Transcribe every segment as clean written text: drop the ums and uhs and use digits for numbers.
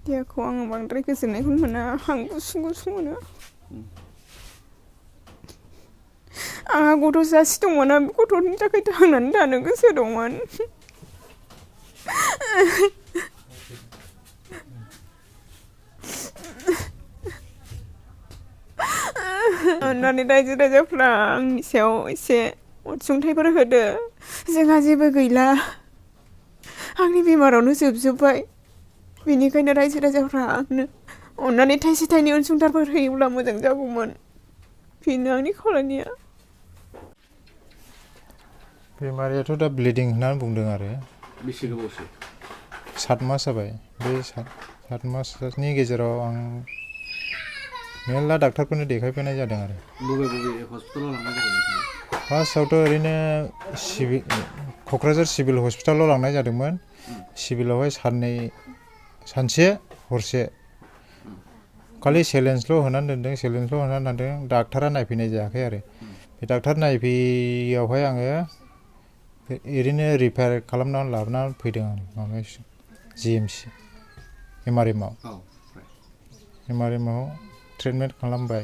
देहाखौ आं बांद्राय गोजोननायखौनो मोना आं गुसुं गुसुं मोनो आंहा गथ' सासे दंमोन आं बे गथ'नि थाखाय थांनानै थानो गोसो दंमोन अन्नानै रायजो राजाफ्रा आंनि सायाव एसे अनसुंथाइफोर होदो जोंहा जेबो गैला आंनि बेमारावनो जोबजोब्बाय बेनिखायनो रायजो राजाफ्रा आंनो अन्नानै थाइसे थाइनै अनसुंथाइफोर होयोब्ला मोजां जागौमोन बेनो आंनि खावलायनाया बेमारियाथ' दा ब्लिडिं होननानै बुंदों आरो बेसे गोबावसो 7 मास जाबाय बे 7 मासनि गेजेराव आं मेरला डाक्टारफोरनो देखायफैनाय जादों आरो बबे हस्पिटालाव लांनाय जादों फार्स्टआवथ' ओरैनो क'क्राझार सिभिल हस्पिटालाव लांनाय जादोंमोन सिभिलावहाय सानसे हरसे खालि सेलेन्सल' होनानै दोनदों डाक्टारा नायफैनाय जायाखै आरो बे डाक्टार नायफैयावहाय आङो ओरैनो रिफार खालामनानै लाबोनानै फैदों आरो माबायाव GMC एम.आर.एम आव ट्रिटमेन्ट खालामबाय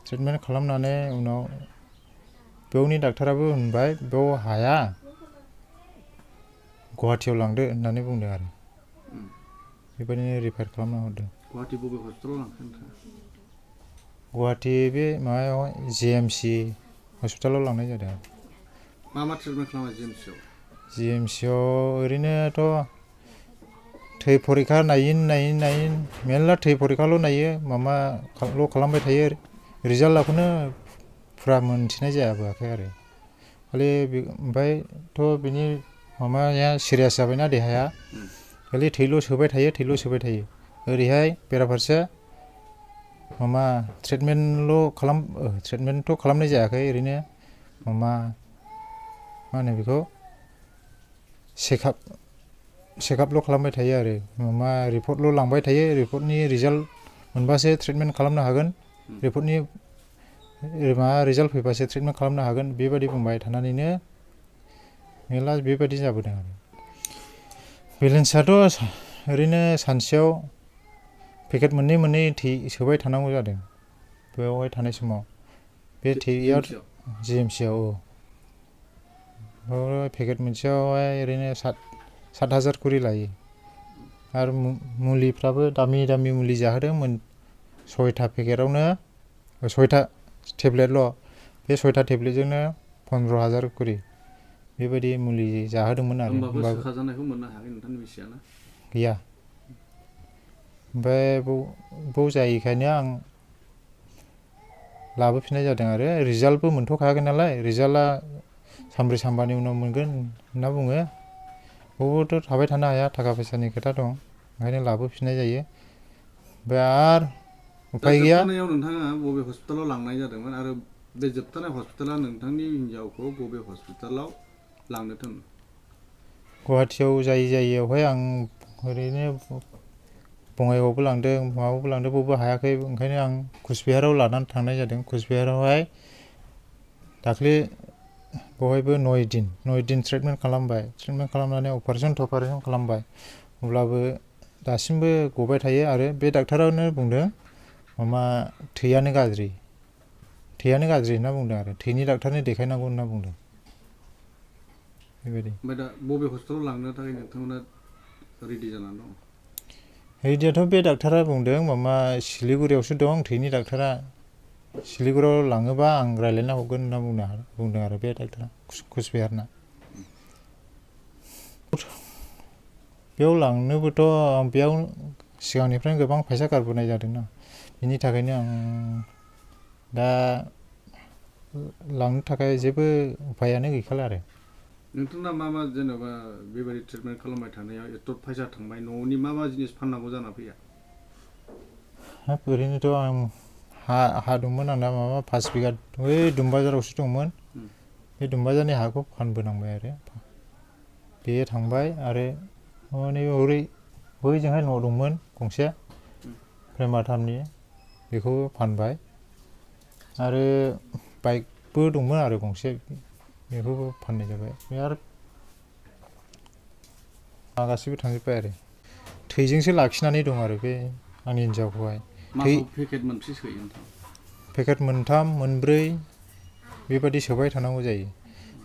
ट्रिटमेन्ट खालामनानै उनाव बेवनि डाक्टाराबो होनबाय बेव हाया गुवाहाटियाव लांदो होननानै बुंदों आरो बेबायदिनो रिफार खालामना हरदों गुवाहाटि बबे हस्पिटालाव लांखो नोंथाङा गुवाहाटि बे माबायाव GMC हस्पिटालाव लांनाय जादों मा ट्रिटमेन्ट खालामो GMC आव ओरैनोथ' थै परिखा नायै मेरला थै परिखाल' नायो माबाल' खालामबाय थायो रिजाल्टखौनो फुरा मोनथिनाय जायाखै आरो खालि ओमफ्रायथ' बिनि माबाया सिरियास जाबायना देहाया खालि थैल' सोबाय थायो ओरैहाय बेराफारसे ट्रिटमेन्टथ' खालामनाय जायाखै ओरैनो मा होनो बेखौ चेकआपल' खालामबाय थायो आरो रिपर्टल' लांबाय थायो रिपर्टनि रिजाल्ट मोनबासो ट्रिटमेन्ट खालामनो हागोन रिपर्टनि रिजाल्ट फैबासो ट्रिटमेन्ट खालामनो हागोन बेबायदि बुंबाय थानानैनो मेरला बेबायदि जाबोदों आरो बेलेन्सआथ' ओरैनो सानसेयाव पेकेट मोननै थै सोबाय थानांगौ जादों बेवहाय थानाय समाव बे थैया GMC आव पेकेट मोनसेयावहाय ओरैनो 7,000 करि लायो आरो मुलिफ्राबो दामि मुलि जाहोदों 6था पेकेटावनो 6था टेब्लेटल' बे 6था टेब्लेटजोंनो 15,000 करि बेबायदि मुलि जाहोदोंमोन आरो होमबाबो सोखाजानायखौ मोननो हायाखै नोंथांनि बिसियाना गैया ओमफ्राय बाव जायैखायनो आं लाबोफिननाय जादों आरो रिजाल्टबो मोनथ'खायाखै नालाय रिजाल्टआ सानब्रै सानबानि उनाव मोनगोन होनना बुङो बबावथ' थाबाय थानो हाया थाखा फैसानि खोथा दं ओंखायनो लाबोफिननाय जायो ओमफ्राय आरो उफाय गैया नोंथाङा बबे हस्पिटालाव लांनाय जादोंमोन आरो बे जोबथानाय हस्पिटाला नोंथांनि हिन्जावखौ बबे हस्पिटालाव लांनो थिनदों गुवाहाटियाव जायगायावहाय आं ओरैनो बङाइगावबो लांदों माबायावबो लांदों बबेबो हायाखै ओंखायनो आं कुचबिहाराव लानानै थांनाय जादों कुचबिहारावहाय दाख्लै बहायबो 9 दिन ट्रिटमेन्ट खालामबाय ट्रिटमेन्ट खालामनानै अपारेसन खालामबाय अब्लाबो दासिमबो गबाय थायो आरो बे डाक्टारानो बुंदों थैयानो गाज्रि होनना बुंदों आरो थैनि डाक्टारनो देखायनांगौ होनना बुंदों बेबायदि ओमफ्राय दा बबे हस्पिटालाव लांनो थाखाय नोंथांमोना रेडि जानानै दं रेडियाथ' बे डाक्टारा बुंदों सिलिगुरियावसो दं थैनि डाक्टारा सिलिगुरियाव लाङोबा आं रायज्लायना हरगोन होनना बुंदों आरो बे डाक्टारा कुचबिहारना बेयाव लांनोबोथ' बेयाव सिगांनिफ्रायनो गोबां फैसा गारबोनाय जादोंना बिनि थाखायनो आं दा लांनो थाखाय जेबो उफायानो गैखाला आरो नोंथांना मा जेनेबा बेबायदि ट्रिटमेन्ट खालामबाय थानायाव एथ' फैसा थांबाय न'नि मा जिनिस फाननांगौ जाना फैया ओरैनोथ' आं हा दंमोन आंना 5 बिगा बै दुमबाजारावसो दंमोन बे दुमबाजारनि हाखौ फानबोनांबाय आरो बे थांबाय आरो बैजोंहाय न' दंमोन गंसे प्रेमाथामनि बेखौबो फानबाय आरो बाइकबो दंमोन आरो गंसे बेखौबो फाननाय जाबाय आरो गासिबो थांजोब्बाय आरो थैजोंसो लाखिनानै दं आरो बे आंनि हिन्जावखौहाय मासाव पेकेट मोनबेसे सोयो नोंथां? पेकेट मोनथाम मोनब्रै बेबादि सोबाय थानांगौ जायो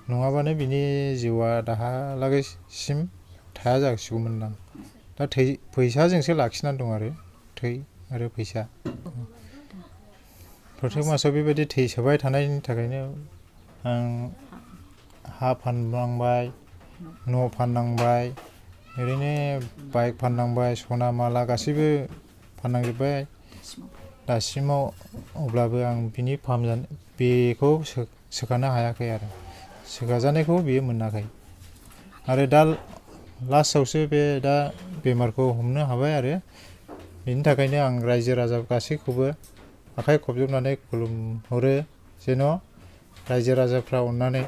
नङाबानो बिनि जिउआ दाहालागैसिम थाया जासिगौमोन दां दा फैसाजोंसो लाखिनानै दं आरो थै आरो फैसा प्रतेक मासाव बेबायदि थै सोबाय थानायनि थाखायनो आं हा फाननांबाय न' फाननांबाय ओरैनो बाइक फाननांबाय सना माला गासैबो फाननांजोब्बाय दासिमाव अब्लाबो आं बिनि बेखौ सोखानो हायाखै आरो सोखाजानायखौ बियो मोनाखै आरो दा लास्टआवसो बे दा बेमारखौ हमनो हाबाय आरो बिनि थाखायनो आं रायजो राजा गासैखौबो आखाइ खबजबनानै खुलुमहरो जेन' रायजो राजाफ्रा अननानै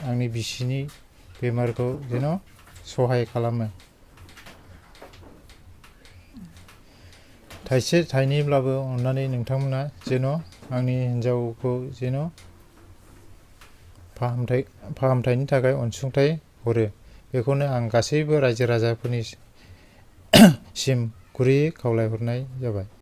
आंनि बिसिनि बेमारखौ जेन' सहाय खालामो थाइसे थाइनैब्लाबो अननानै नोंथांमोना जेन' आंनि हिन्जावखौ जेन' फाहामथायनि थाखाय अनसुंथाइ हरो बेखौनो आं गासैबो रायजो राजाफोरनि सिम गुरैयै खावलायहरनाय जाबाय।